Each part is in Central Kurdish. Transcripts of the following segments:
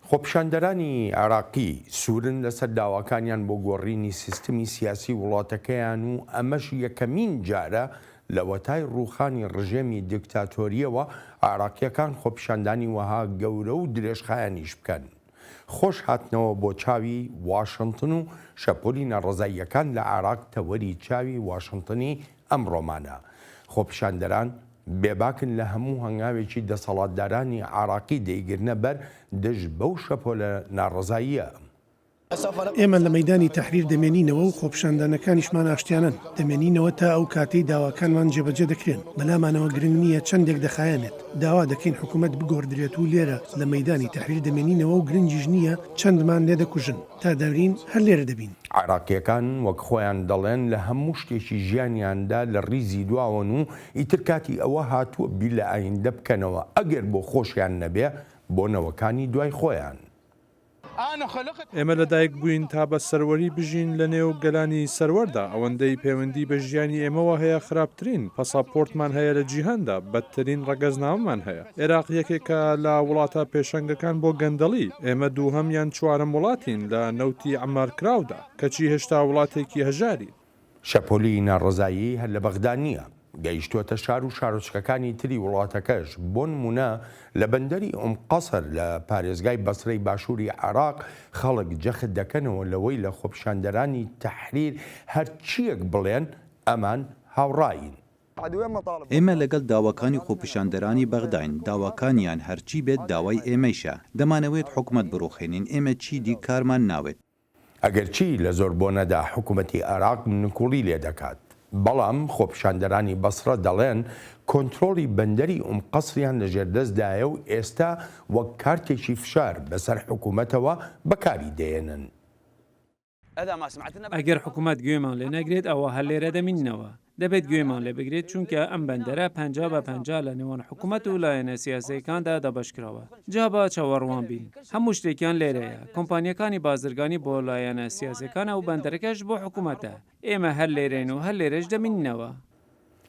خۆپیشاندەرانی عێراقی سوورن لەسەر داواکانیان بۆ گۆڕینی سیستمی سیاسی وڵاتەکەیان و ئەمەش یەکەمین جارە لەوەتای ڕووخانی ڕژێمی دیکتاتۆرییەوە عێراقییەکان خۆپیشاندانی وەها گەورە و درێژخایەنیش بکەن. خۆش هاتنەوە بۆ چاوی واشنتن و شەپۆلی ناڕەزاییەکان لە عێراق تەوەری چاوی واشنتنی ئەمڕۆمانە. خۆپیشاندەران بێباکن لە هەموو هەنگاوێکی دەسەڵاتدارانی عێراقی دەیگرنە بەر دژ بەو شەپۆلە ناڕەزاییە. ئێمە لە مەیدانی تەحریر دەمێنینەوە و خۆپیشاندانەکانیشمان ئاشتیانەن، دەمێنینەوە تا ئەو کاتەی داواکانمان جێبەجێ دەکرێن، بەلامانەوە گرنگ نییە چەندێک دەخایەنێت، داوا دەکەین حکومەت بگۆڕدرێت و لێرە لە مەیدانی تەحریر دەمێنینەوە و گرنگیش نییە چەندمان لێدەکوژن، تا دەمرین هەر لێرە دەبین. عێراقییەکان وەک خۆیان دەڵێن لە هەموو شتێکی ژیانیاندا لە ڕیزی دواوەن و ئیتر کاتی ئەوە هاتووە بیر لە ئایندە بکەنەوە ئەگەر بۆ خۆشیان نەبێ بۆ نەوەکانی دوای خۆیان. ئێمە لەدایک بووین تا بە سەروەری بژین لە نێو گەلانی سەروەردا، ئەوەندەی پەیوەندی بە ژیانی ئێمەوە هەیە خراپترین پەساپۆرتمان هەیە لە جیهاندا، بەدترین ڕەگەزنامەمان هەیە. عێراق یەکێکە لە وڵاتە پێشەنگەکان بۆ گەندەڵی، ئێمە دووهەم یان چوارەم وڵاتین لە نەوتی عەمارکراودا، کەچی هێشتا وڵاتێکی هەژارین. شەپۆلی ناڕەزایی هەر لە بەغدا نییە، گەیشتووەتە شار و شارۆچکەکانی تری وڵاتەکەش، بۆنموونە لە بەندەری ئوم قەسر لە پارێزگای بەسرەی باشووری عێراق خەڵک جەخت دەکەنەوە لەوەی لە خۆپیشاندەرانی تەحریر هەرچییەک بڵێن ئەمان هاوڕاین. ئێمە لەگەڵ داواکانی خۆپیشاندەرانی بەغداین، داواکانیان هەرچی بێت داوای ئێمەیشە، دەمانەوێت حکومەت بڕوخێنین، ئێمە چیدی کارمان ناوێت. ئەگەرچی لە زۆر بۆنەدا حکومەتی عێراق نکوڵی لێ دەکات، بەڵام خۆپیشاندەرانی بەسڕە دەڵێن کۆنترۆڵی بەندەری ئوم قەسریان لەژێردەستدایە و ئێستا وەک کارتێکی فشار بەسەر حکومەتەوە بەکاری دەیەنن. ئەگەر حکومەت گوێمان لێ نەگرێت ئەوا هەر لێرە دەمیننەوە. دەبێت گوێمان لێ بگرێت چونکە ئەم بەندەرە 50 بە 50 لە نێوان حکومەت و لایەنە سیاسییەکاندا دابەشکراوە. جا با چاوەڕوان بین. هەموو شتێکیان لێرەیە. کۆمپانیاکانی بازرگانی بۆ لایەنە سیاسییەکانە و بەندەرەکەش بۆ حکومەتە. ئێمە هەر لێرەین و هەر لێرەش دەمیننەوە.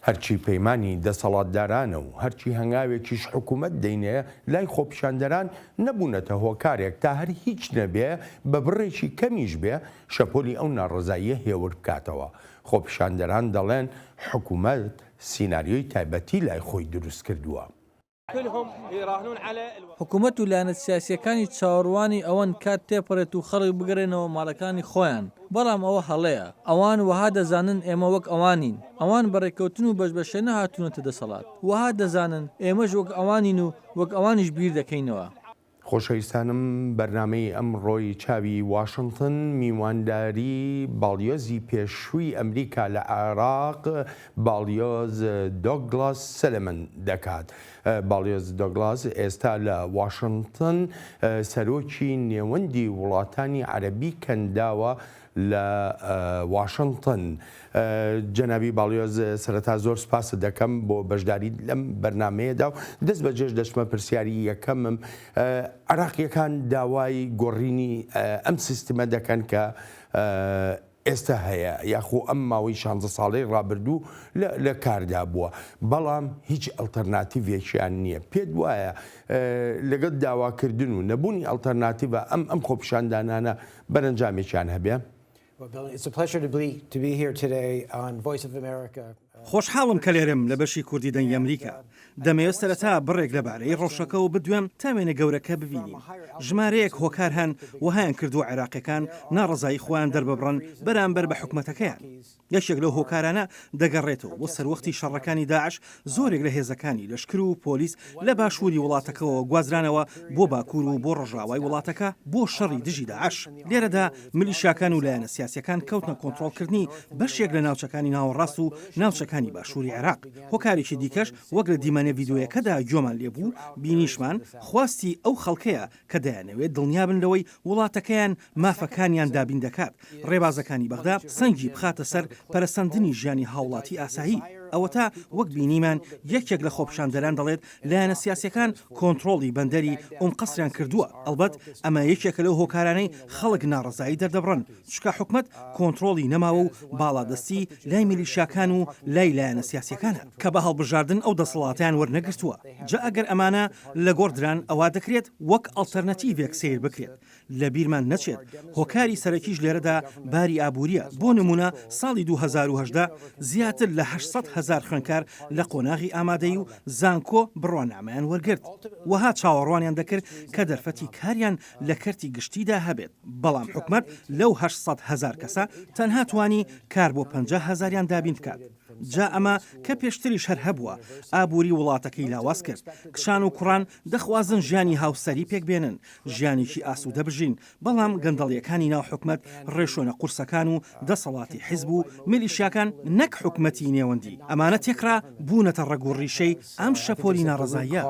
هەرچی پەیمانی دەسەڵاتدارانە و هەرچی هەنگاوێکیش حکومەت دەینێ لای خۆپیشاندەران نەبوونەتە هۆکارێک تا هەر هیچ نەبێ بە بڕێکی کەمیش بێ شەپۆلی ئەو ناڕەزاییە هێور بکاتەوە. خۆپیشاندەران دەڵێن حکومەت سیناریۆی تایبەتی لای خۆی دروست کردووە. حکومەت و لایەنە سیاسییەکانیش چاوەڕوانی ئەوەن کات تێپەڕێت و خەڵک بگەڕێنەوە ماڵەکانی خۆیان، بەڵام ئەوە هەڵەیە، ئەوان وەها دەزانن ئێمە وەک ئەوانین، ئەوان بە ڕێککەوتن و بەشبەشێنە هاتوونەتە دەسەڵات، وەها دەزانن ئێمەش وەک ئەوانین و وەک ئەوانیش بیر دەکەینەوە. خۆشەویستانم بەرنامەی ئەمڕۆی چاوی واشنتن میوانداری باڵیۆزی پێشووی ئەمریکا لە عێراق باڵیۆز دۆگلاس سەلەمن دەکات. باڵیۆز دۆگلاس ئێستا لە واشنتن سەرۆکی نێوەندی وڵاتانی عەرەبی کەنداوە لە واشنتن. جەنابی باڵیۆز سەرەتا زۆر سپاست دەکەم بۆ بەشداریت لەم بەرنامەیەدا و دەست بەجێش دەچمە پرسیاری یەکەمم. عێراقییەکان داوای گۆڕینی ئەم سیستمە دەکەن کە ئێستا هەیە یاخۆ ئەم ماوەی شانزە ساڵەی ڕابردوو لە کاردا بووە، بەڵام هیچ ئەڵتەرناتیڤێکیان نییە. پێت وایە لەگەڵ داواکردن و نەبوونی ئەڵتەرناتیڤە ئەم ئەم خۆپیشاندانانە بەرەنجامێکیان هەبێ؟ خۆشحاڵم کە لێرەم لە بەشی کوردی دەنگی ئەمریکا. دەمەوێت سەرەتا بڕێک لەبارەی ڕەوشەکەوە بدوێم تا وێنە گەورەکە ببینین. ژمارەیەک هۆکار هەن وەهایان کردووە عێراقییەکان ناڕەزایی خۆیان دەرببڕن بەرامبەر بە حکومەتەکەیان. یەکێک لەو هۆکارانە دەگەڕێتەوە بۆ سەروەختی شەڕەکانی داعش، زۆرێک لە هێزەکانی لەشکر و پۆلیس لە باشووری وڵاتەکەوە گوازرانەوە بۆ باکوور و بۆ ڕۆژئاوای وڵاتەکە بۆ شەڕی دژی داعش. لێرەدا میلیشیاکان و لایەنە سیاسییەکان کەوتنە کۆنترۆڵکردنی بەشێک لە ناوچەکانی ناوەڕاست و ناوچەکانی باشووری عێراق. هۆکارێکی دیکەش وەک لە دیمەنە ڤیدیۆیەکەدا گوێمان لێبوو بینیشمان، خواستی ئەو خەڵکەیە کە دەیانەوێت دڵنیابن لەوەی وڵاتەکەیان مافەکانیان دابین دەکات، ڕێبازەکانی بەغدا سەنگی بخاتە سەر پەرەسەندنی ژیانی هاوڵاتی ئاسایی. ئەوەتا وەک بینیمان یەکێک لە خۆپیشاندەران دەڵێت لایەنە سیاسیەکان کۆنتڕۆڵی بەندەری ئوم قەسریان کردووە، ئەڵبەت ئەمە یەکێکە لەو هۆکارانەی خەڵک ناڕەزایی دەردەبڕن، چونکە حکومەت کۆنتڕۆڵی نەماوە و باڵادەستی لای میلیشیاکان و لای لایەنە سیاسیەکانە کە بە هەڵبژاردن ئەو دەسەڵاتەیان وەرنەگرتووە، جا ئەگەر ئەمانە لەگۆڕدران ئەوا دەکرێت وەک ئەڵتەرنەتیڤێک سەیر بکرێت. لەبیرمان نەچێت هۆکاری سەرەکیش لێرەدا باری ئابوورییە، بۆ نموونە ساڵی 2018 زیاتر لە 800 هەزار خوێندکار لە قۆناغی ئامادەیی و زانکۆ بڕوانامەیان وەرگرت، وەها چاوەڕوانیان دەکرد کە دەرفەتی کاریان لە کەرتی گشتیدا هەبێت، بەڵام حکومەت لەو 800 هەزار کەسە تەنها توانی کار بۆ 50 هەزاریان دابین بکات. جا ئەمە کە پێشتریش هەر هەبووە، ئابووری وڵاتەکەی لاواز کرد، کچان و کوڕان دەخوازن ژیانی هاوسەری پێکبێنن، ژیانێکی ئاسوودە بژین، بەڵام گەندەڵییەکانی ناو حکومەت، ڕێوشوێنە قورسەکان و دەسەڵاتی حیزب و میلیشیاکان نەک حکومەتی نێوەندی، ئەمانە تێکڕا بوونەتە ڕەگ و ڕیشەی ئەم شەپۆلی ناڕەزاییە.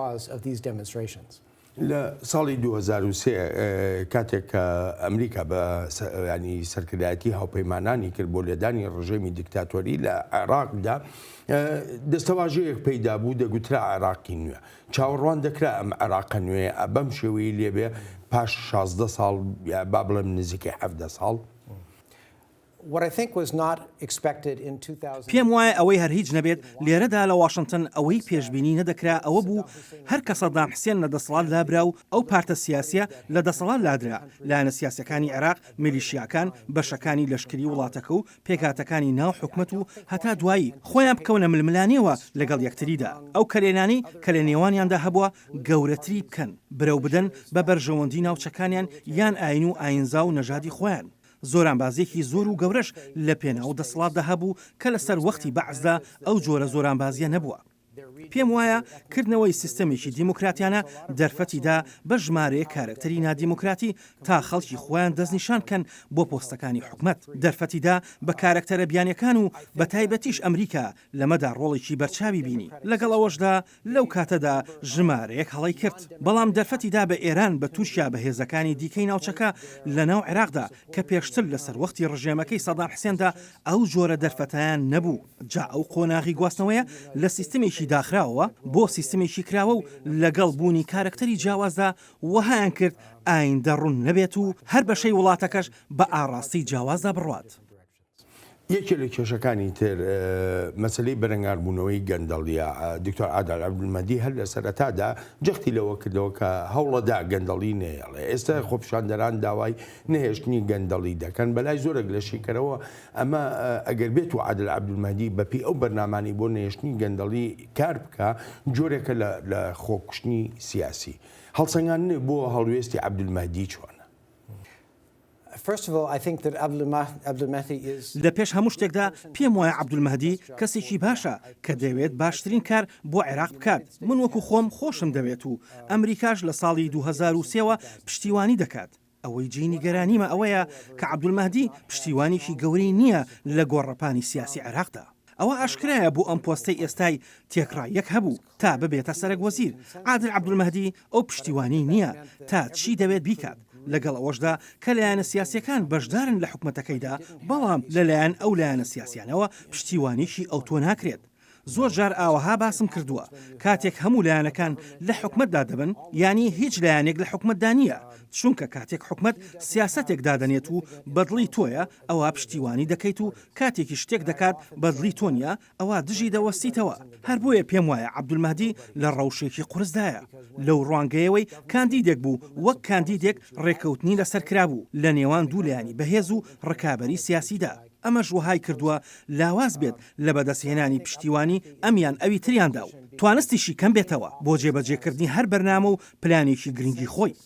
لە ساڵی 2003 کاتێک کە ئەمریکا بە ینی سەرکردایەتی هاوپەیمانانی کرد بۆ لێدانی ڕژێمی دیکتاتۆری لە عێراقدا دەستەواژەیەک پەیدا بوو دەگوترا عێراقی نوێ چاوەڕوان دەکرا ئەم عێراقە نوێیە بەم شێوەیەی لێ بێ پاش 16 ساڵ یا با بڵێم نزیکەی 17 ساڵ؟ پێم وایە ئەوەی هەر هیچ نەبێت لێرەدا لە واشنتن ئەوەی پێشبینی نەدەکرا ئەوە بوو هەر کە سەدام حسێن لە دەسەڵات لابرا و ئەو پارتە سیاسیە لە دەسەڵات لادرا لایەنە سیاسیەکانی عێراق میلیشیاکان بەشەکانی لەشکری وڵاتەکە و پێکهاتەکانی ناو حکومەت و هەتا دوایی، خۆیان بکەونە ململانێوە لەگەڵ یەکتریدا، ئەو کەلێنانەی کە لە نێوانیاندا هەبووە گەورەتری بکەن، برەو بدەن بە بەرژەوەندی ناوچەکانیان یان ئاین و ئاینزا و نەژادی خۆیان. زۆرانبازییەکی زۆر و گەورەش لە پێناو دەسەڵاتدا هەبوو کە لە سەروەختی بەعسدا ئەو جۆرە زۆرانبازییە نەبووە. پێم وایە کردنەوەی سیستەمێکی دیموکراتیانە دەرفەتی دا بە ژمارەیەک کارەکتەری نادیموکراتی تا خەڵکی خۆیان دەستنیشان بکەن بۆ پۆستەکانی حکومەت، دەرفەتی دا بە کارەکتەرە بیانیەکان و بە تایبەتیش ئەمریکا لەمەدا ڕۆڵێکی بەرچاوی بینی، لەگەڵ ئەوەشدا لەو کاتەدا ژمارەیەک هەڵەی کرد، بەڵام دەرفەتی دا بە ئێران بە تورکیا بە هێزەکانی دیکەی ناوچەکە لەناو عێراقدا کە پێشتر لە سەروەختی ڕژێمەکەی سەدام حسێندا ئەو جۆرە دەرفەتەیان نەبوو. جا ئەو قۆناغی گواستنەوەیە لە سیستمێکی داخراوەوە بۆ سیستمێکی کراوە و لەگەڵ بوونی کارەکتەری جیاوازدا وەهایان کرد ئایندە ڕوون نەبێت و هەر بەشەی وڵاتەکەش بە ئاڕاستەی جیاوازدا بڕوات. یەکێ لە کێشەکانی تر مەسەلەی بەرەنگاربوونەوەی گەندەڵییە، دکتۆر عادل عەبدولمەهدی هەر لە سەرەتادا جەختی لەوە کردەوە کە هەوڵەدا گەندەڵی نەهێڵێ، ئێستا خۆپیشاندەران داوای نەهێشتنی گەندەڵی دەکەن، بەلای زۆرێک لە شیکەرەوە ئەمە ئەگەر بێت و عادل عەبدولمەهدی بەپێی ئەو بەرنامانەی بۆ نەهێشتنی گەندەڵی کار بکا، جۆرێکە لە لە خۆکوشتنی سیاسی. هەڵسەنگاندنت بۆ هەڵوێستی عەبدولمەهدی چۆنە؟ لە پێش هەموو شتێکدا پێم وایە عەبدولمەهدی کەسێکی باشە کە دەیەوێت باشترین کار بۆ عێراق بکات، من وەکو خۆم خۆشم دەوێت و ئەمریکاش لە ساڵی 2003 وە پشتیوانی دەکات. ئەوەی جێی نیگەرانیمە ئەوەیە کە عەبدولمەهدی پشتیوانێکی گەورەی نییە لە گۆڕەپانی سیاسی عێراقدا. ئەوە ئاشکرایە بۆ ئەم پۆستەی ئێستای تێکڕا یەک هەبوو تا ببێتە سەرەک وەزیر. عادل عەبدولمەهدی ئەو پشتیوانەی نییە تا چی دەوێت بیکات. لەگەڵ ئەوەشدا کە لایەنە سیاسییەکان بەشدارن لە حکومەتەکەیدا، بەڵام لەلایەن ئەو لایەنە سیاسیانەوە پشتیوانیی ئەوتۆ ناکرێت. زۆر جار ئاوەها باسم کردووە، کاتێک هەموو لایەنەکان لە حکومەتدا دەبن، یانی هیچ لایەنێک لە حکومەتدا نییە، چونکە کاتێک حکومەت سیاسەتێک دادەنێت و بەدڵی تۆیە، ئەوا پشتیوانی دەکەیت و کاتێکیش شتێک دەکات بەدڵی تۆ نییە، ئەوا دژی دەوەستیتەوە. هەر بۆیە پێم وایە عەبدولمەهدی لە ڕەوشێکی قورسدایە. لەو ڕوانگەیەوەی کاندیدێک بوو، وەک کاندیدێک ڕێککەوتنی لەسەر کرابوو لە نێوان دوو لایەنی بەهێز و ڕکابەری سیاسیدا. ئەمەش وەهای کردووە لاواز بێت لە بەدەستهێنانی پشتیوانی ئەم یان ئەوی تریاندا و توانستیشی کەم بێتەوە بۆ جێبەجێکردنی هەر بەرنامە و پلانێکی گرنگی خۆی.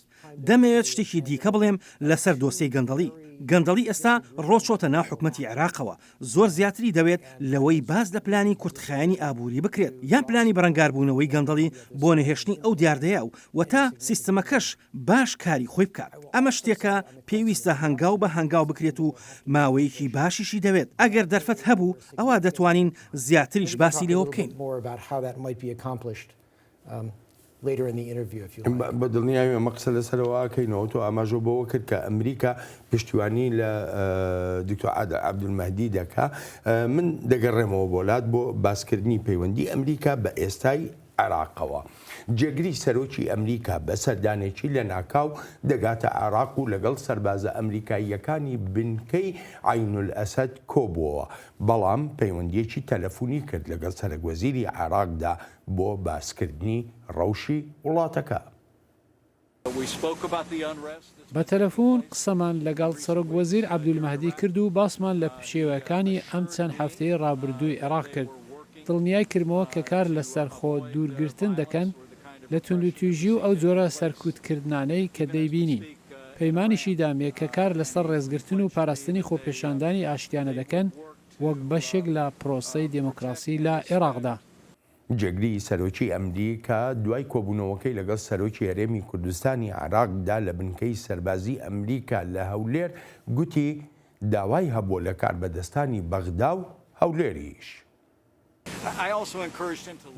دەمەوێت شتێکی دیکە بڵێم لەسەر دۆسیەی گەندەڵی. گەندەڵی ئێستا ڕۆچۆتە ناو حکومەتی عێراقەوە، زۆر زیاتری دەوێت لەوەی باس لە پلانی کورتخایەنی ئابووری بکرێت یان پلانی بەرەنگاربوونەوەی گەندەڵی بۆ نەهێشتنی ئەو دیاردەیە و تا سیستمەکەش باش کاری خۆی بکات. ئەمە شتێکە پێویستە هەنگاو بە هەنگاو بکرێت و ماوەیەکی باشیشی دەوێت. ئەگەر دەرفەت هەبوو ئەوا دەتوانین زیاتریش باسی لێوە بکەین. بە دڵنیایی ئێمە قسە لەسەرەوە ئەکەینەوە، تۆ ئاماژەو بەوە کرد کە ئەمریکا پشتیوانی لە دکتۆر عادل عەبدولمەهدی دەکا، من دەگەڕێمەوە بۆ لات بۆ باسکردنی پەیوەندی ئەمریکا بە ئێستای عێراقەوە. جێگری سەرۆکی ئەمریکا بە سەردانێکی لەناکاو دەگاتە عێراق و لەگەڵ سەربازە ئەمریکاییەکانی بنکەی عەینولئەسەد کۆبووەوە، بەڵام پەیوەندییەکی تەلەفونی کرد لەگەڵ سەرەکوەزیری عێراقدا بۆ باسکردنی ڕەوشی وڵاتەکە. بە تەلەفون قسەمان لەگەڵ سەرۆک وەزیر عەبدولمەهدی کرد و باسمان لە پشێوەکانی ئەم چەند هەفتەی ڕابردووی عێراق کرد، دڵنیای کردمەوە کە کار لەسەر خۆ دوورگرتن دەکەن لە توندوتیژی و ئەو جۆرە سەرکوتکردنانەی کە دەیبینین. پەیمانیشی دامێ کە کار لەسەر ڕێزگرتن و پاراستنی خۆپێشاندانی ئاشتیانە دەکەن وەک بەشێک لە پرۆسەی دێمۆکراسی لە عێراقدا. جێگری سەرۆکی ئەمریکا دوای کۆبوونەوەکەی لەگەڵ سەرۆکی هەرێمی کوردستانی عێراقدا لە بنکەی سەربازی ئەمریکا لە هەولێر گوتی، داوای هەبووە لە کاربەدەستانی بەغدا و هەولێریش.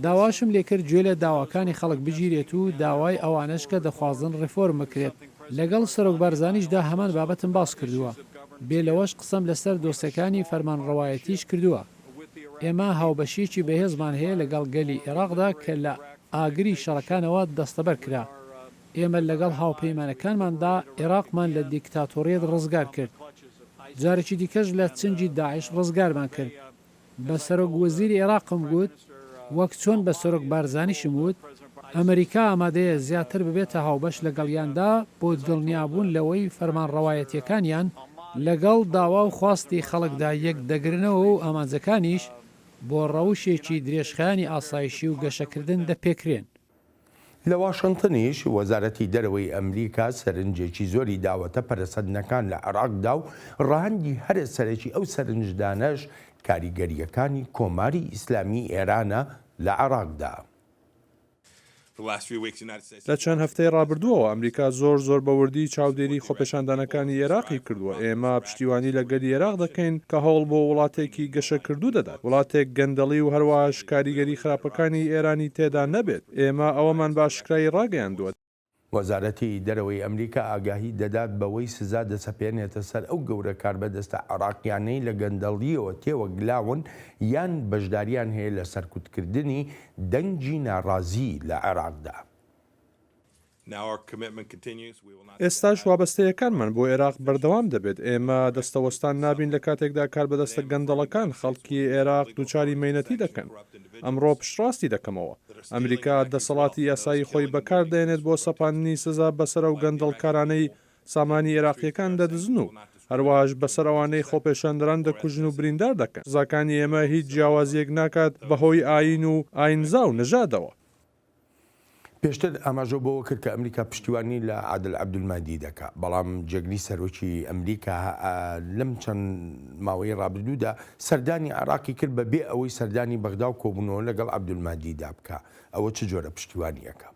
داواشم لێکرد گوێ لە داواکانی خەڵک بگیرێت و داوای ئەوانەش کە دەخوازن ڕیفۆرم بکرێت. لەگەڵ سەرۆک بارزانیشدا هەمان بابەتم باس کردووە. بێ لەوەش قسەم لەسەر دۆسێکانی فەرمانڕەوایەتیش کردووە. ئێمە هاوبەشییەکی بەهێزمان هەیە لەگەڵ گەلی ئێراقدا کە لە ئاگری شەڕەکانەوە دەستەبەر کرا. ئێمە لەگەڵ هاوپەیمانەکانماندا ئێراقمان لە دیکتاتۆریەت ڕزگار کرد. جارێکی دیکەش لە چنگی داعش ڕزگارمان کرد. بە سەرۆک وەزیری ئێراقم گوت، وەک چۆن بە سەرۆک بارزانیشم وت، ئەمریکا ئامادەیە زیاتر ببێتە هاوبەش لەگەڵیاندا بۆ دڵنیابوون لەوەی فەرمانڕەوایەتییەکانیان لەگەڵ داوا و خواستی خەڵکدا یەک دەگرنەوە و ئامانجەکانیش بۆ ڕەوشێکی درێژخایەنی ئاسایشی و گەشەکردن دەپێکرێن. لە واشنتنیش وەزارەتی دەرەوەی ئەمریکا سەرنجێکی زۆری داوەتە پەرەسەندنەکان لە عێراقدا و ڕەهەندی هەرە سەرەکی ئەو سەرنجدانەش کاریگەرییەکانی کۆماری ئیسلامی ئێرانە لە عێراقدا. لە چەند هەفتەی ڕابردووەوە ئەمریکا زۆر زۆر بە وردی چاودێری خۆپێشاندانەکانی ئێراقی کردووە، ئێمە پشتیوانی لە گەلی ئێراق دەکەین کە هەوڵ بۆ وڵاتێکی گەشەکردوو دەدات، وڵاتێک گەندەڵی و هەروەهاش کاریگەری خراپەکانی ئێرانی تێدا نەبێت، ئێمە ئەوەمان بە ئاشکرایی ڕاگەیاندووە. وەزارەتی دەرەوەی ئەمریکا ئاگاهی دەدات بەوەی سزا دەسەپێنێتە سەر ئەو گەورە کاربەدەستە عێراقیانەی لە گەندەڵییەوە تێوەگلاون یان بەشداریان هەیە لە سەرکوتکردنی دەنگی ناڕازی لە عێراقدا. ئێستاش وابەستەیەکانمان بۆ ئێراق بەردەوام دەبێت، ئێمە دەستەوەستان نابین لە کاتێکدا کاربەدەستە گەندەڵەکان خەڵکی ئێراق دووچاری مەینەتی دەکەن. ئەمڕۆ پشتڕاستی دەکەمەوە، ئەمریکا دەسەڵاتی یاسایی خۆی بەکار دەێنێت بۆ سەپاندنی سزا بەسەر ئەو گەندەڵکارانەی سامانی ئێراقییەکان دەدزن و هەروەهاش بەسەر ئەوانەی خۆپێشاندەران دەکوژن و بریندار دەکەن. سزاکانی ئێمە هیچ جیاوازییەک ناکات بەهۆی ئایین و ئایینزا و نەژادەوە. پێشتر ئاماژەو بەوە کرد کە ئەمریکا پشتیوانی لە عادل عەبدولمەهدی دەکا، بەڵام جێگری سەرۆکی ئەمریکا لەم چەند ماوەی ڕابردوودا سەردانی عێراقی کرد بە بێ ئەوەی سەردانی بەغدا و کۆبوونەوە لەگەڵ عەبدولمەهدیدا بکا. ئەوە چ جۆرە پشتیوانییەکە؟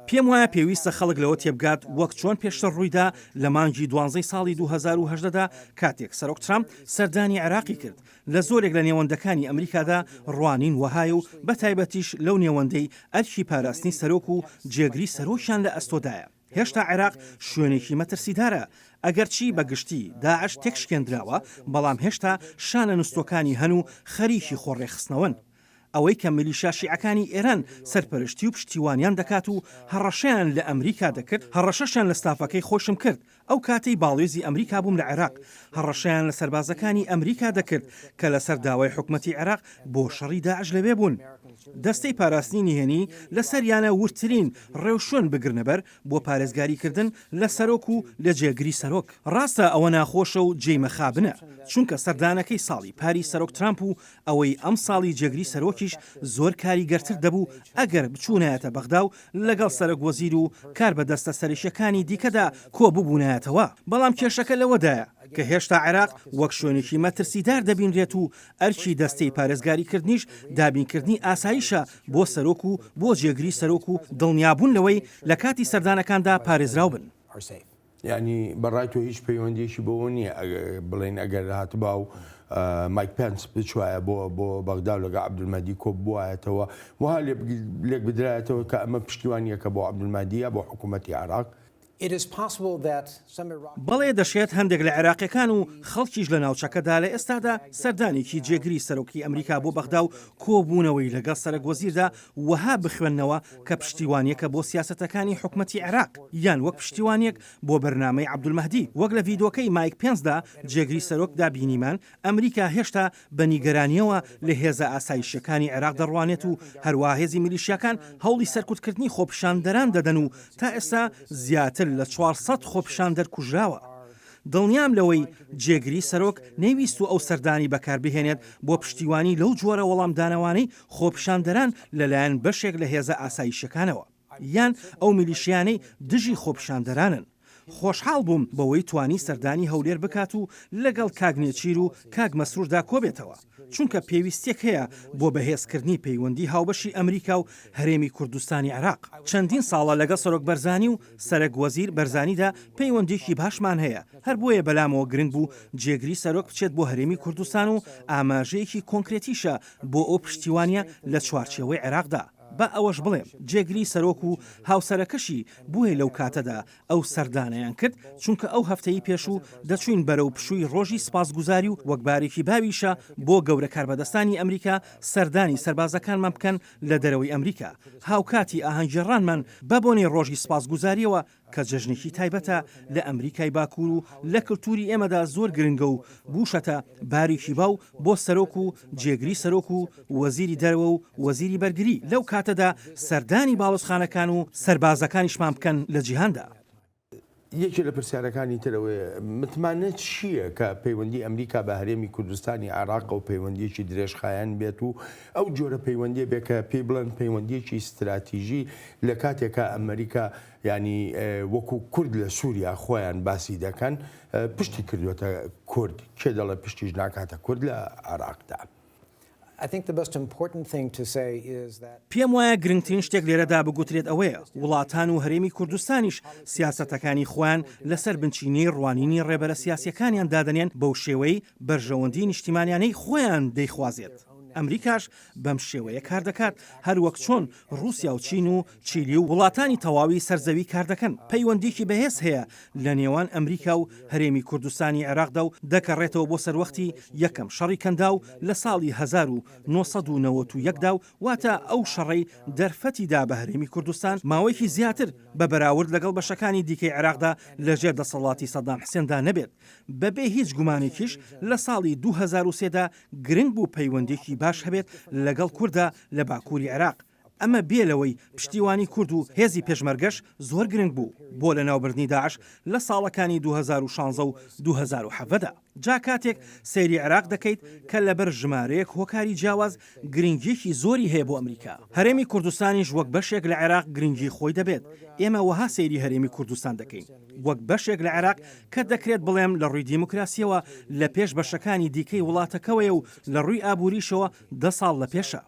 پێم وایە پێویستە خەڵک لەوە تێبگات وەک چۆن پێشتر ڕوویدا لە مانگی دوانزەی ساڵی 2018 دا کاتێک سەرۆک ترامپ سەردانی عێراقی کرد، لە زۆرێک لە نێوەندەکانی ئەمریکادا ڕوانین وەهایە و بەتایبەتیش لەو نێوەندەی ئەرکی پاراستنی سەرۆک و جێگری سەرۆکیان لە ئەستۆدایە. هێشتا عێراق شوێنێکی مەترسیدارە، ئەگەرچی بە گشتی داعش تێکشکێندراوە، بەڵام هێشتا شانە نوستووەکانی هەن و خەریکی خۆڕێکخستنەوەن. ئەوەی کە میلیشیا شیعەکانی ئێران سەرپەرشتی و پشتیوانیان دەکات و هەڕەشەیان لە ئەمریکا دەکرد، هەڕەشەشیان لە ستافەکەی خۆیشم کرد، ئەو کاتەی باڵوێزی ئەمریکا بووم لە عێراق، هەڕەشەیان لە سەربازەکانی ئەمریکا دەکرد کە لەسەر داوای حکومەتی عێراق بۆ شەڕی داعش لەوێ بوون. دەستەی پاراستنی نهێنی لەسەریانە وردترین ڕێوشوێن بگرنەبەر بۆ پارێزگاریکردن لە سەرۆک و لە جێگری سەرۆک. ڕاستە ئەوە ناخۆشە و جێی مەخابنە، چونکە سەردانەکەی ساڵی پاری سەرۆک ترامپ و ئەوەی ئەمساڵی جێگری سەرۆکیش زۆر کاریگەرتر دەبوو ئەگەر بچوونایەتە بەغدا و لەگەڵ سەرۆک وەزیر و کاربەدەستە سەرەکییەکانی دیکەدا کۆببوونایەتەوە. بەڵام کێشەکە لەوەدایە کە هێشتا عێراق وەک شوێنێکی مەترسیدار دەبینرێت و ئەرکی دەستەی پارێزگاریکردنیش دابینکردنی ئاسایشە بۆ سەرۆک و بۆ جێگری سەرۆک و دڵنیابوون لەوەی لە کاتی سەردانەکاندا پارێزراو بن. یانی بە ڕای تۆ هیچ پەیوەندیەکی بەوە نییە بڵێین ئەگەر هاتبا و. مایک پێنس بچوایە بۆ بۆ بەغدا و لەگەڵ عەبدولمەهدی کۆ ببوایەتەوە، وەها لێک بدرایەتەوە کە ئەمە پشتیوانییەکە بۆ عەبدولمەهدی یا بۆ حکوومەتی عێراق. بەڵێ دەشێت هەندێک لە عێراقیەکان و خەڵکیش لە ناوچەکەدا لە ئێستادا سەردانێکی جێگری سەرۆکی ئەمریکا بۆ بەغدا و کۆبوونەوەی لەگەڵ سەرەک وەزیردا وەها بخوێننەوە کە پشتیوانیەکە بۆ سیاسەتەکانی حکومەتی عێراق یان وەک پشتیوانیەک بۆ بەرنامەی عەبدولمەهدی وەک لە ڤیدۆکەی مایک پێنسدا جێگری سەرۆکدا بینیمان ئەمریکا هێشتا بە نیگەرانییەوە لە هێزە ئاسایشییەکانی عێراق دەڕوانێت و هەروەها هێزی میلیشیاکان هەوڵی سەرکوتکردنی خۆپیشاندەران دەدەن و تا ئێستا زیاتر لە 400 خۆپیشاندەر کوژراوە. دڵنیام لەوەی جێگری سەرۆک نەیویستووە ئەو سەردانی بەکاربهێنێت بۆ پشتیوانی لەو جۆرە وەڵامدانەوانەی خۆپیشاندەران لەلایەن بەشێک لە هێزە ئاسایشییەکانەوە. یان ئەو میلیشیانەی دژی خۆپیشاندەرانن. خۆشحاڵ بووم بەوەی توانی سەردانی هەولێر بکات و لەگەڵ کاک نێچیر و کاک مەسروردا کۆبێتەوە، چونکە پێویستیەک هەیە بۆ بەهێزکردنی پەیوەندی هاوبەشی ئەمریکا و هەرێمی کوردستانی عێراق. چەندین ساڵە لەگەڵ سەرۆک بەرزانی و سەرەک وەزیر بەرزانیدا پەیوەندیەکی باشمان هەیە، هەر بۆیە بەلامەوە گرنگ بوو جێگری سەرۆک بچێت بۆ هەرێمی کوردستان و ئاماژەیەکی کۆنکرێتیشە بۆ ئەو پشتیوانیە لە چوارچێوەی عێراقدا. با ئەوەش بڵێم جێگری سەرۆک و هاوسەرەکەشی بۆیە لەو کاتەدا ئەو سەردانەیان کرد چونکە ئەو هەفتەی پێشوو دەچووین بەرەو پشووی ڕۆژی سپاسگوزاری و وەک بارێکی باویشە بۆ گەورە کاربەدەستانی ئەمریکا سەردانی سەربازەکانمان بکەن لە دەرەوەی ئەمریکا هاوکاتی ئاهەنگگێڕانمان بەبۆنەی ڕۆژی سپاسگوزاریەوە کە جەژنێکی تایبەتە لە ئەمریکای باکوور و لە کلتوری ئێمەدا زۆر گرنگە و بووشەتە بارێکی باو بۆ سەرۆک و جێگری سەرۆک و وەزیری دەرەوە و وەزیری بەرگری لەو کاتەدا سەردانی باڵوزخانەکان و سەربازەکانیشمان بکەن لە جیهاندا. یەکێ لە پرسیارەکانی تر ئەوەیە متمانە چییە کە پەیوەندی ئەمریکا بە هەرێمی کوردستانی عێراقەوە پەیوەندییەکی درێژخایەن بێت و ئەو جۆرە پەیوەندییە بێ کە پێی بڵێن پەیوەندییەکی ستراتیژی لە کاتێکا ئەمریکا یانی وەکو کورد لە سووریا خۆیان باسی دەکەن پشتی کردووەتە کورد، کێ دەڵێ پشتیش ناکاتە کورد لە عێراقدا؟ پێم وایە گرنگترین شتێک لێرەدا بگوترێت ئەوەیە، وڵاتان و هەرێمی کوردستانیش سیاسەتەکانی خۆیان لەسەر بنچینەی ڕوانینی ڕێبەرە سیاسییەکانیان دادەنێن بەو شێوەی بەرژەوەندی نیشتیمانیانەی خۆیان دەیخوازێت. ئەمریکاش بەم شێوەیە کار دەکات، هەروەک چۆن ڕووسیا و چین و چیلی و وڵاتانی تەواوی سەر زەوی کار دەکەن. پەیوەندییەکی بەهێز هەیە لە نێوان ئەمریکا و هەرێمی کوردستانی عێراقدا و دەگەڕێتەوە بۆ سەروەختی یەکەم شەڕی کەنداو لە ساڵی 1991 دا و واتە ئەو شەڕەی دەرفەتی دا بە هەرێمی کوردستان ماوەیەکی زیاتر بە بەراورد لەگەڵ بەشەکانی دیکەی عێراقدا لەژێر دەسەڵاتی سەدام حسێندا نەبێت. بەبێ هیچ گومانێکیش لە ساڵی 2003 دا گرنگ بوو پەیوەندییەکی باش هەبێت لەگەڵ کورددا لە باکووری عێراق، ئەمە بێ لەوەی پشتیوانی کورد و هێزی پێشمەرگەش زۆر گرنگ بوو بۆ لەناوبردنی داعش لە ساڵەکانی 2016 و 2017 دا. جا کاتێک سەیری عێراق دەکەیت کە لەبەر ژمارەیەک هۆکاری جیاواز گرنگییەکی زۆری هەیە بۆ ئەمریکا، هەرێمی کوردستانیش وەک بەشێک لە عێراق گرنگی خۆی دەبێت، ئێمە وەها سەیری هەرێمی کوردستان دەکەین وەک بەشێک لە عێراق کە دەکرێت بڵێم لە ڕووی دیموکراسییەوە لە پێش بەشەکانی دیکەی وڵاتەکەوەیە و لە ڕووی ئابووریشەوە دە ساڵ لە پێشە.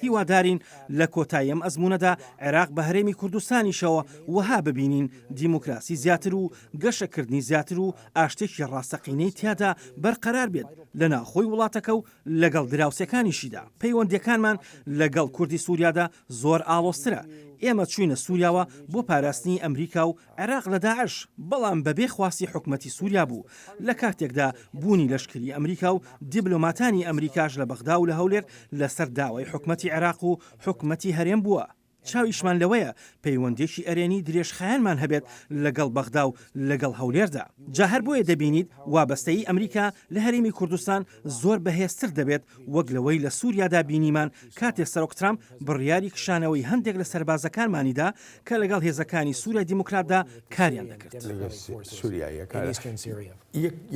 هیوادارین لە کۆتایی ئەم ئەزموونەدا عێراق بە هەرێمی کوردستانیشەوە وەها ببینین دیموکراسی زیاتر و گەشەکردنی زیاتر و ئاشتێکی ڕاستەقینەی تیادا بەرقەرار بێت لە ناوخۆی وڵاتەکە و لەگەڵ دراوسێکانیشیدا. پەیوەندییەکانمان لەگەڵ کوردی سوریادا زۆر ئاڵۆزترە. ئێمە چووینە سوریاوە بۆ پاراستنی ئەمریکا و عێراق لە داعش، بەڵام بەبێ خواستی حکومەتی سوریا بوو، لە کاتێکدا بوونی لەشکری ئەمریکا و دیبلۆماتانی ئەمریکاش لە بەغدا و لە هەولێر لەسەر داوای حکومەتی عێراق و حکومەتی هەرێم بووە. چاویشمان لەوەیە پەیوەندییەکی ئەرێنی درێژخایەنمان هەبێت لەگەڵ بەغدا و لەگەڵ هەولێردا. جا هەر بۆیە دەبینیت وابەستەیی ئەمریکا لە هەرێمی کوردستان زۆر بەهێزتر دەبێت وەک لەوەی لە سوریادا بینیمان کاتێ سەرۆک ترامپ بڕیاری کشانەوەی هەندێک لە سەربازەکانمانی دا کە لەگەڵ هێزەکانی سوریای دیموکراتدا کاریان دەکرد.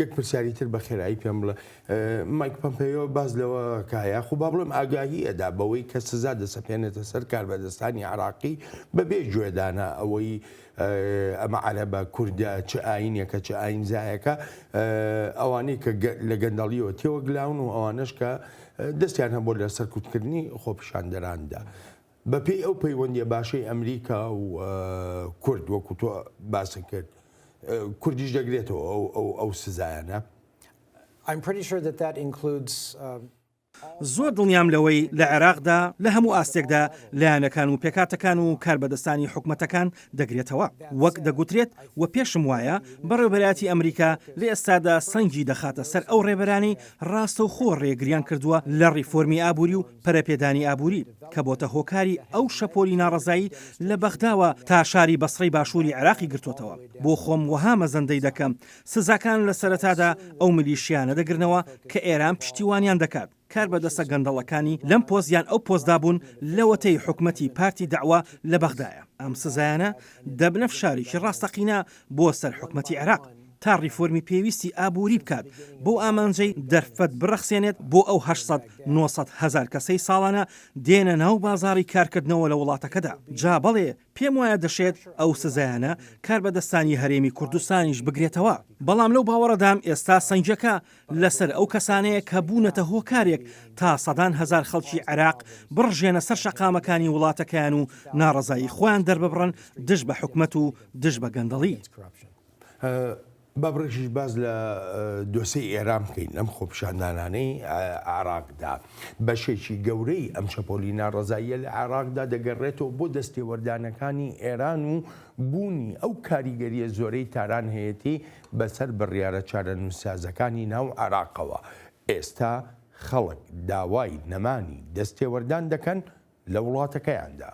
یەک پرسیاری تر بە خێرایی پێم بڵێ مایک پەمپەیۆ باس لەوە کا یاخو با بڵێم ئاگاهی ئەدا بەوەی کە سزا دەسەپێنێتە سەر کاربەدەستانی عراقی بەبێ گوێدانە ئەوەی ئەمە عەرەبە کوردە چ ئاینێکە چ ئاینزایەکە ئەوانەی کە لە گەندەڵیەوە تێوەگلاون و ئەوانەش کە دەستیان هەبوو لە سەرکوتکردنی خۆپیشاندەراندا بەپێی ئەو پەیوەندیە باشەی ئەمریکا و کورد وەکو تۆ باست کرد کوردیش دەگرێتەوە ئەو ئەو سزایانە. زۆر دڵنیام لەوەی لە عێراقدا لە هەموو ئاستێکدا لایەنەکان و پێکهاتەکان و کاربەدەستانی حکومەتەکان دەگرێتەوە. وەک دەگوترێت و پێشم وایە بەڕێوەبەرایەتی ئەمریکا لە ئێستادا سەنگی دەخاتە سەر ئەو ڕێبەرانەی ڕاستەوخۆ ڕێگریان کردووە لە ڕیفۆرمی ئابووری و پەرەپێدانی ئابووری کە بۆتە هۆکاری ئەو شەپۆلی ناڕەزایی لە بەغداوە تا شاری بەسڕەی باشووری عێراقی گرتۆتەوە. بۆ خۆم وەها مەزەندەی دەکەم سزاکان لە سەرەتادا ئەو میلیشیانە دەگرنەوە کە ئێران پشتیوانیان دەکات، کاربەدەستە گەندەڵەکانی لەم پۆست یان ئەو پۆستدا بوون لەوەتەی حکومەتی پارتی دەعوە لە بەغدایە. ئەم سزایانە دەبنە فشارێکی ڕاستەقینە بۆ سەر حکومەتی عێراق تا ڕیفۆرمی پێویستی ئابووری بکات بەو ئامانجەی دەرفەت بڕەخسێنێت بۆ ئەو 800 900 هەزار کەسەی ساڵانە دێنە ناو بازاڕی کارکردنەوە لە وڵاتەکەدا. جا بەڵێ پێم وایە دەشێت ئەو سزایانە کاربەدەستانی هەرێمی کوردستانیش بگرێتەوە، بەڵام لەو باوەڕەدام ئێستا سەنگیەکە لەسەر ئەو کەسانەیە کە بوونەتە هۆکارێک تا سەدان هەزار خەڵکی عێراق بڕژێنە سەر شەقامەکانی وڵاتەکەیان و ناڕەزایی خۆیان دەرببڕن دژ بە حکومەت و دژ بە گەندەڵی. با بڕێکیش باس لە دۆسێی ئێران بکەین لەم خۆپیشاندانانەی عێراقدا. بەشێکی گەورەی ئەم شەپۆلی ناڕەزاییە لە عێراقدا دەگەڕێتەوە بۆ دەستێوەردانەکانی ئێران و بوونی ئەو کاریگەرییە زۆرەی تاران هەیەتی بەسەر بڕیارە چارەنووسسازەکانی ناو عێراقەوە. ئێستا خەڵک داوای نەمانی دەستێوەردان دەکەن لە وڵاتەکەیاندا.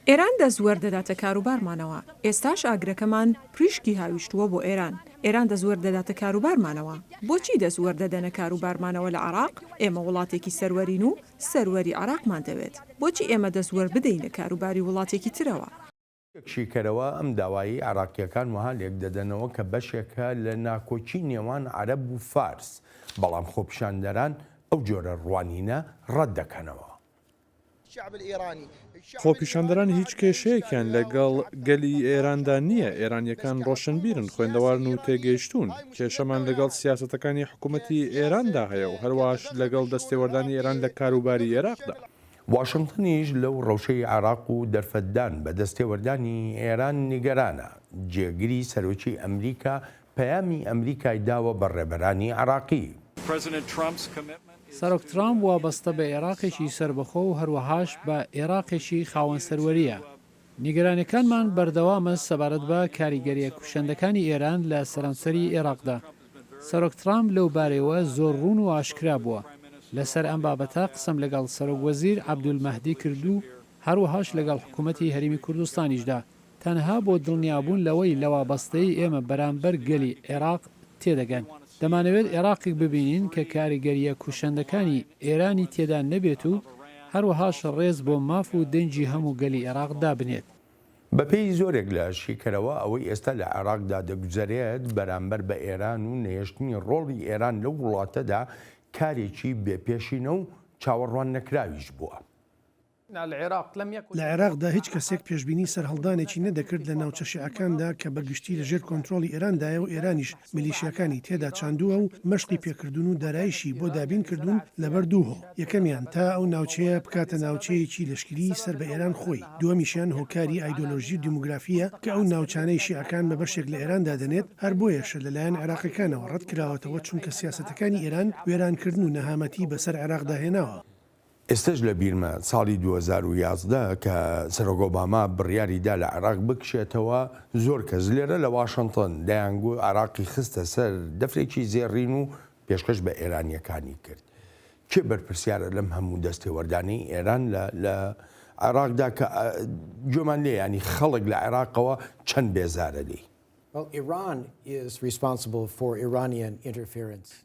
ئێران دەست وەردەداتە کاروبارمانەوە، ئێستاش ئاگرەکەمان پریشکی هاویشتووە بۆ ئێران، ئێران دەست وەردەداتە کاروبارمانەوە، بۆچی دەست وەردەدەنە کاروبارمانەوە لە عێراق، ئێمە وڵاتێکی سەروەرین و سەروەری عێراقمان دەوێت، بۆچی ئێمە دەست وەربدەینە کاروباری وڵاتێکی ترەوە؟ شیکەرەوە، ئەم داوایەی عێراقییەکان وەها لێکدەدەنەوە کە بەشێکە لە ناکۆکی نێوان عەرەب و فارس، بەڵام خۆپیشاندەران ئەو جۆرە ڕوانینە ڕەتدەکەنەوە. خۆپیشاندەران هیچ کێشەیەکیان لەگەڵ گەلی ئێراندا نییە، ئێرانییەکان ڕۆشنبیرن، خوێندەوارن و تێگەیشتوون. کێشەمان لەگەڵ سیاسەتەکانی حکوومەتی ئێراندا هەیە و هەروەهاش لەگەڵ دەستێوەردانی ئێران لە کاروباری ئێراقدا. واشنتنیش لەو ڕەوشەی عێراق و دەرفەتدان بە دەستێوەردانی ئێران نیگەرانە، جێگری سەرۆکی ئەمریکا پەیامی ئەمریکای داوە بە ڕێبەرانی عێراقی. سەرۆک ترامپ وابەستە بە ئێراقێکی سەربەخۆ و هەروەهاش بە ئێراقێکی خاوەن سەروەرییە. نیگەرانیەکانمان بەردەوامە سەبارەت بە کاریگەریە کوشەندەکانی ئێران لە سەرانسەری ئێراقدا. سەرۆک ترامپ لەو بارەیەوە زۆر ڕوون و ئاشکرا بووە. لەسەر ئەم بابەتە قسەم لەگەڵ سەرۆک وەزیر عەبدولمەهدی کرد و هەروەهاش لەگەڵ حکومەتی هەرێمی کوردستانیشدا تەنها بۆ دڵنیابوون لەوەی لە وابەستەیی ئێمە بەرامبەر گەلی عێراق تێدەگەن. دەمانەوێت عێراقێک ببینین کە کاریگەرییە کوشەندەکانی ئێرانی تێدا نەبێت و هەروەهاش ڕێز بۆ ماف و دەنگی هەموو گەلی عێراق دابنێت. بەپێی زۆرێک لە شیکەرەوە ئەوەی ئێستا لە عێراقدا دەگوزەرێت بەرامبەر بە ئێران و نەهێشتنی ڕۆڵی ئێران لەو وڵاتەدا کارێکی بێ پێشینە و چاوەڕوان نەکراویش بووە. لە عێراقدا هیچ کەسێک پێشبینی سەرهەڵدانێکی نەدەکرد لە ناوچە شیعەکاندا کە بە گشتی لە ژێر کۆنترۆڵی ئێراندایە و ئێرانیش میلیشیاکانی تێدا چاندووە و مەشقی پێکردوون و دارایشی بۆ دابین کردوون لەبەر دوو هۆ، یەکەمیان تا ئەو ناوچەیە بکاتە ناوچەیەکی لەشکریی سەر بە ئێران خۆی، دووەمیشیان هۆکاری ئایدۆلۆژی و دیموگرافییە کە ئەو ناوچانەی شیعەکان بە بەشێک لە ئێران دادەنێت، هەر بۆیەشە لەلایەن عێراقیەکانەوە ڕەتکراوەتەوە چونکە سیاسەتەکانی ئێران وێرانکردن و نەهامەتی بەسەر عێراقدا هێناوە. ئێستەش لە بیرمە ساڵی 2011 کە سەرۆک ئۆباما بڕیاری دا لە عێراق بکشێتەوە، زۆر کەس لێرە لە واشنتن دەیانگوت عێراقی خستە سەر دەفرێکی زێڕین و پێشکەش بە ئێرانییەکانی کرد. کێ بەرپرسیارە لەم هەموو دەستێوەردانەی ئێران لە لە عێراقدا کە گوێمان لێیە یانی خەڵک لە عێراقەوە چەند بێزارە لێی؟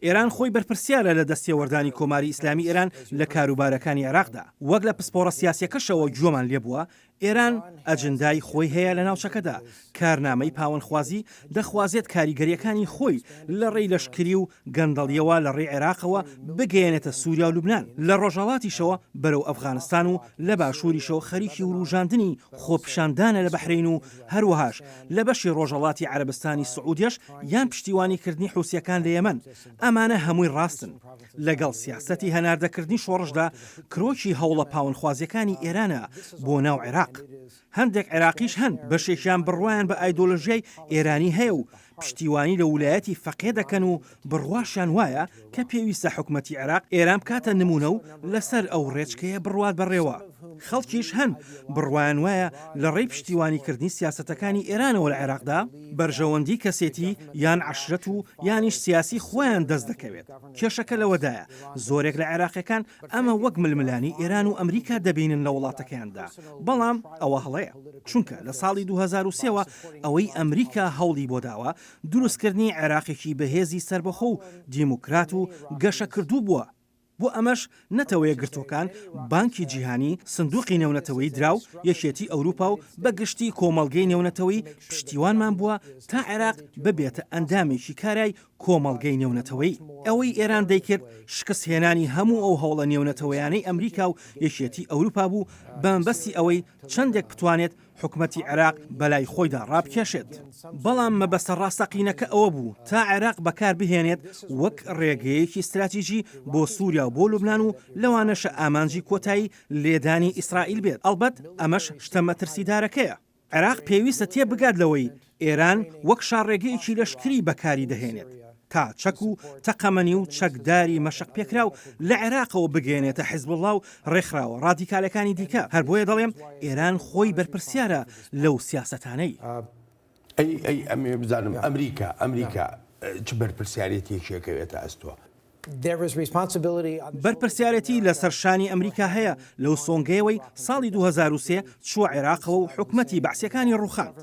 ئێران خۆی بەرپرسیارە لە دەستێوەردانی کۆماری ئیسلامی ئێران لە کاروبارەکانی عێراقدا، وەک لە پسپۆڕە سیاسیەکەشەوە گوێمان لێبووە، ئێران ئەجندای خۆی هەیە لە ناوچەکەدا، کارنامەی پاوەنخوازی دەخوازێت کاریگەریەکانی خۆی لە ڕێی لەشکری و گەندەڵیەوە لە ڕێی عێراقەوە بگەیەنێتە سوریا و لوبنان، لە ڕۆژهەڵاتیشەوە بەرەو ئەفغانستان و لە باشوریشەوە خەریکی وروژاندنی خۆپیشاندانە لە بەحرەین و هەروەهاش لە بەشی ڕۆژهەڵاتی عەرەبستانی سعودیەش یان پشتیوانی کردنی حوسیەکان لە یەمەن، ئەمانە هەمووی ڕاستن. لەگەڵ سیاسەتی هەناردەکردنی شۆڕشدا کرۆکی هەوڵە پاوەنخوازیەکانی ئێرانە بۆ ناو عێراق. عێراق. هەندێک عێراقیش هەن بەشێکیان بڕوایان بە ئایدۆلۆژیای ئێرانی هەیە و پشتیوانی لە ولایەتی فەقێ دەکەن و بڕواشیان وایە کە پێویستە حکومەتی عێراق ئێران بکاتە نموونە و لەسەر ئەو ڕێچکەیە بڕوات بەڕێوە. خەڵکیش هەن بڕوایان وایە لە ڕێی پشتیوانیکردنی سیاسەتەکانی ئێرانەوە لە عێراقدا، بەرژەوەندی کەسێتی یان عەشرەت و یانیش سیاسی خۆیان دەست دەکەوێت. کێشەکە لەوەدایە زۆرێک لە عێراقیەکان ئەمە وەک ململانێی ئێران و ئەمریکا دەبینن لە وڵاتەکەیاندا، بەڵام ئەوە هەڵەیە، چونکە لە ساڵی 2003 وە ئەوەی ئەمریکا هەوڵی بۆ داوە دروستکردنی عێراقێکی بەهێزی سەربەخۆ و دیموکرات و گەشەکردوو بووە، بۆ ئەمەش نەتەوەیەکگرتووەکان، بانکی جیهانی، سندوقی نێونەتەوەیی دراو، یەکێتی ئەوروپا و بە گشتی کۆمەڵگەی نێونەتەوەیی پشتیوانمان بووە تا عێراق ببێتە ئەندامێکی کارای کۆمەڵگەی نێونەتەوەیی. ئەوەی ئێران دەیکرد شکست هێنانی هەموو ئەو هەوڵە نێونەتەوەیانەی ئەمریکا و یەکێتی ئەوروپا بوو بە مەبەستی ئەوەی چەندێک بتوانێت حکومەتی عێراق بەلای خۆیدا ڕابکێشێت. بەڵام مەبەستە ڕاستەقینەکە ئەوە بوو تا عێراق بەکار بهێنێت وەک ڕێگەیەکی ستراتیجی بۆ سوریا و بۆ لوبنان و لەوانەشە ئامانجی کۆتایی لێدانی ئیسرائیل بێت، ئەڵبەت ئەمەش شتە مەترسیدارەکەیە. عێراق پێویستە تێبگات لەوەی ئێران وەک شاڕێگەیەکی لەشکری بەکاری دەهێنێت تا چەک و تەقەمەنی و چەکداری مەشقپێکراو لە عێراقەوە بگەیەنێتە حزبوڵڵا و ڕێکخراوە ڕادیکالەکانی دیکە، هەر بۆیە دەڵێم ئێران خۆی بەرپرسیارە لەو سیاسەتانەی. ئەی ئەی ئەمەوێ بزانم ئەمریکا ئەمریکا چ بەرپرسیارێتیەکی ئەکەوێتە ئەستۆ؟ بەرپرسیارێتی لەسەر شانی ئەمریکا هەیە لەو سۆنگەیەوەی ساڵی 2003 چووە عێراقەوە و حکومەتی بەعسیەکانی ڕووخاند،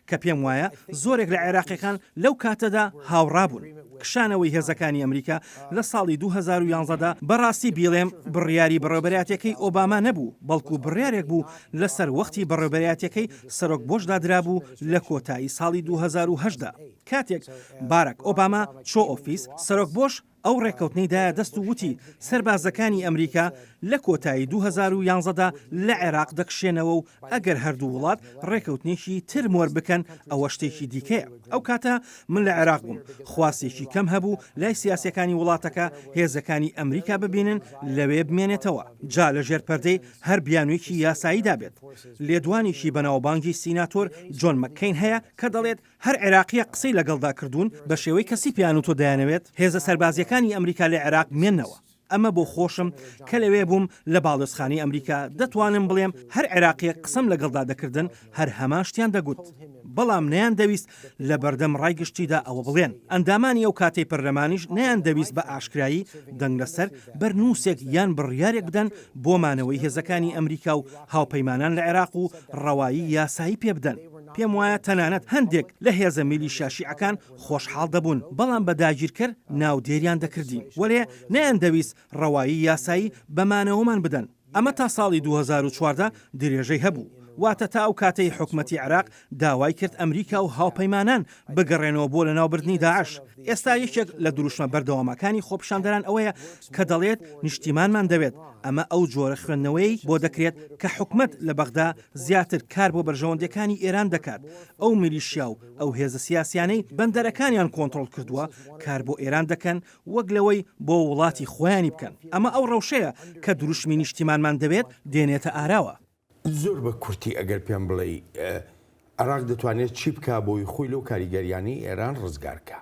کە پێم وایە زۆرێک لە عێراقیەکان لەو کاتەدا هاوڕا بوون. کشانەوەی هێزەکانی ئەمریکا لە ساڵی 2011 دا بەڕاستی بیڵێم بڕیاری بەڕێوبەرایەتیەکەی ئۆباما نەبوو، بەڵکو بڕیارێک بوو لەسەر وەختی بەڕێوبەرایەتیەکەی سەرۆک بۆشدا درابوو لە کۆتایی ساڵی 2008 دا. کاتێک باراک ئۆباما چۆ ئۆفیس، سەرۆک بۆش ئەو ڕێککەوتنەی دایە دەست و وتی سەربازەکانی ئەمریکا لە کۆتایی 2011 دا لە عێراق دەکشێنەوە و ئەگەر هەردوو وڵات ڕێککەوتنێکی تر مۆر بکەن ئەوە شتێکی دیکەیە. ئەو کاتە من لە عێراق بووم، خواستێکی کەم هەبوو لای سیاسیەکانی وڵاتەکە هێزەکانی ئەمریکا ببینن لەوێ بمێنێتەوە، جا لە ژێر پەردەی هەر بیانوویەکی یاساییدا بێت. لێدوانێکی بەناوبانگی سیناتۆر جۆن مەککەین هەیە کە دەڵێت هەر عێراقییەک قسەی لەگەڵدا کردوون بە شێوەی کەسی پێیان وتووە دەیانەوێت هێزە سەربازییەکانی ئەمریکا لە عێراق بمێننەوە. ئەمە بۆ خۆشم کە لەوێ بووم لە باڵیۆزخانەی ئەمریکا دەتوانم بڵێم هەر عێراقییەک قسەم لەگەڵدا دەکردن هەر هەمان شتیان دەگوت. بەڵام نەیاندەویست لە بەردەم ڕای گشتیدا ئەوە بڵێن. ئەندامانی ئەو کاتەی پەرلەمانیش نەیاندەویست بە ئاشکرایی دەنگ لەسەر بەرنووسێک یان بڕیارێک بدەن بۆ مانەوەی هێزەکانی ئەمریکا و هاوپەیمانان لە عێراق و ڕەوایی یاسایی پێ بدەن. پێم وایە تەنانەت هەندێک لە هێزە میلیشیا شیعەکان خۆشحاڵ دەبوون، بەڵام بە داگیرکەر ناودێریان دەکردین. وەلێ نەیاندەویست ڕەوایی یاسایی بە مانەوەمان بدەن. ئەمە تا ساڵی 2014 درێژەی هەبوو، واتە تا ئەو کاتەی حکومەتی عێراق داوای کرد ئەمریکا و هاوپەیمانان بگەڕێنەوە بۆ لەناوبردنی داعش. ئێستا یەکێک لە دروشمە بەردەوامەکانی خۆپیشاندەران ئەوەیە کە دەڵێت نیشتیمانمان دەوێت، ئەمە ئەو جۆرە خوێندنەوەیەی بۆ دەکرێت کە حکومەت لە بەغدا زیاتر کار بۆ بەرژەوەندییەکانی ئێران دەکات، ئەو میلیشیا و ئەو هێزە سیاسیانەی بەندەرەکانیان کۆنتڕۆڵ کردووە کار بۆ ئێران دەکەن وەک لەوەی بۆ وڵاتی خۆیانی بکەن. ئەمە ئەو ڕەوشەیە کە دروشمی نیشتیمانمان دەوێت دێنێتە ئاراوە. زۆر بە کورتی ئەگەر پێم بڵێی عێراق دەتوانێت چی بکا بۆی خۆی لەو کاریگەریانەی ئێران ڕزگار کا؟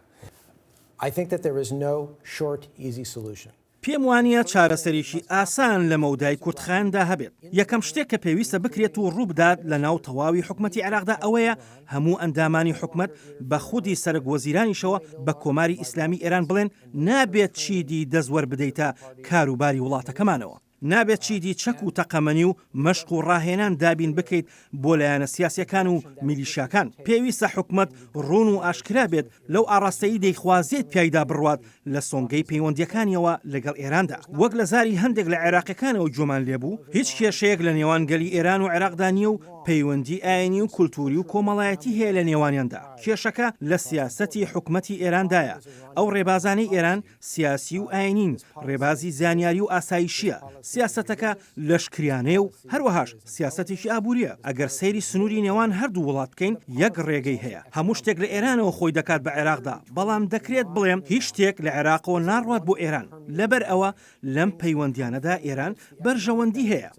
پێم وانییە چارەسەرێکی ئاسان لە مەودای کورتخایەندا هەبێت. یەکەم شتێک کە پێویستە بکرێت و ڕووبدات لە ناو تەواوی حکومەتی عێراقدا ئەوەیە هەموو ئەندامانی حکومەت بە خودی سەرەک وەزیرانیشەوە بە کۆماری ئیسلامی ئێران بڵێن نابێت چیدی دەست وەربدەیتە کاروباری وڵاتەکەمانەوە. نابێت چیدی چەک و تەقەمەنی و مەشق و ڕاهێنان دابین بکەیت بۆ لایەنە سیاسیەکان و میلیشیاکان. پێویستە حکومەت ڕوون و ئاشکرا بێت لەو ئاڕاستەی دەیخوازێت پیایدا بڕوات لە سۆنگەی پەیوەندیەکانیەوە لەگەڵ ئێراندا. وەک لە زاری هەندێک لە عێراقیەکانەوە گوێمان لێبوو، هیچ کێشەیەک لە نێوان گەلی ئێران و عێراقدا نیە و پەیوەندی ئاینی و کولتوری و کۆمەڵایەتی هەیە لە نێوانیاندا. کێشەکە لە سیاسەتی حکومەتی ئێراندایە. ئەو ڕێبازانەی ئێران سیاسی و ئاینین، ڕێبازی زانیاری و ئاسایشییە، سیاسەتەکە لەشکریانەیە و هەروەهاش سیاسەتێکی ئابوورییە. ئەگەر سەیری سنووری نێوان هەردوو وڵات بکەین، یەک ڕێگەی هەیە. هەموو شتێک لە ئێرانەوە خۆی دەکات بە عێراقدا، بەڵام دەکرێت بڵێم هیچ شتێک لە عێراقەوە ناڕوات بۆ ئێران. لەبەر ئەوە لەم پەیوەندییانەدا ئێران بەرژەوەندی هەیە.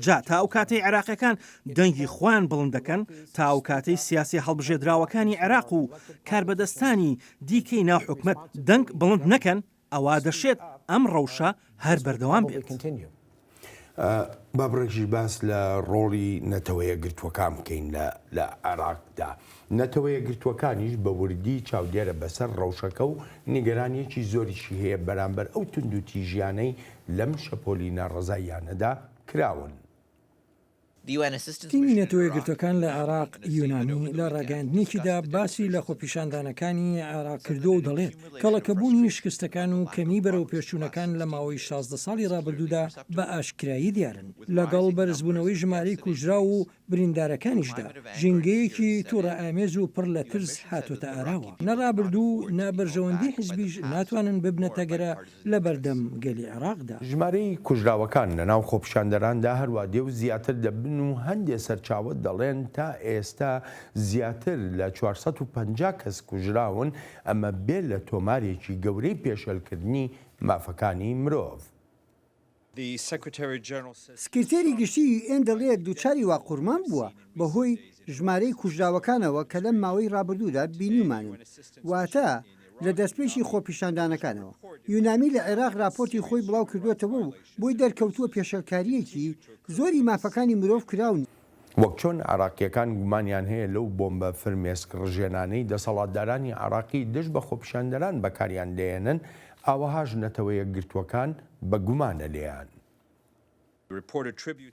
جا تا ئەو کاتەی عێراقییەکان دەنگی خۆیان بڵند دەکەن، تا ئەو کاتەی سیاسییە هەڵبژێردراوەکانی عێراق و کاربەدەستانی دیکەی ناو حکومەت دەنگ بڵند نەکەن، ئەوا دەشێت ئەم ڕەوشە هەر بەردەوام بێت. با بڕێکیش باس لە ڕۆڵی نەتەوەیەکگرتووەکان بکەین لە عێراقدا. نەتەوەیەکگرتووەکانیش بە وردی چاودێرە بەسەر ڕەوشەکە و نیگەرانییەکی زۆریشی هەیە بەرامبەر ئەو توندوتیژیانەی لەم شەپۆلی ناڕەزاییانەدا کراون. تیمی نەتەوەیەکگرتوەکان لە عێراق، یونامی، لە ڕاگەیاندنێکیدا باسی لە خۆپیشاندانەکانی عێراق کردووە و دەڵێت، کەڵەکەبوونی شکستەکان و کەمی بەرەوپێشچوونەکان لە ماوەی 16 ساڵی ڕابردوودا بە ئاشکرایی دیارن، لەگەڵ بەرزبوونەوەی ژمارەی کوژراو و بریندارەکانیشدا، ژینگەیەکی توڕەئامێز و پڕ لە ترس هاتۆتە ئاراوە. نە ڕابردوو و نە بەرژەوەندی حزبیش ناتوانن ببنە تەگەرە لەبەردەم گەلی عێراقدا. ژمارەی کوژراوەکان لەناو خۆپیشاندەراندا هەروا دێ و زیاتر دەبن و هەندێ سەرچاوە دەڵێن تا ئێستا زیاتر لە 450 کەس کوژراون، ئەمە بێ لە تۆمارێکی گەورەی پێشێلکردنی مافەکانی مرۆڤ. سکرتێری گشتی یو ئێن دەڵێت دووچاری واقوڕمان بووە بەهۆی ژمارەی کوژراوەکانەوە کە لەم ماوەی ڕابردوودا بینیومانن واتە لە دەستپێکی خۆپیشاندانەکانەوە. یونامی لە عێراق راپۆرتی خۆی بڵاوکردووەتەوە و بۆی دەرکەوتووە پێشێلکارییەکی زۆری مافەکانی مرۆڤ کراون. وەک چۆن عێراقییەکان گومانیان هەیە لەو بۆمبە فرمێسک ڕژێنانەی دەسەڵاتدارانی عێراقی دژ بە خۆپیشاندەران بەکاریان دەیەنن، ئاوەهاش نەتەوە یەکگرتووەکان بە گومانە لێیان.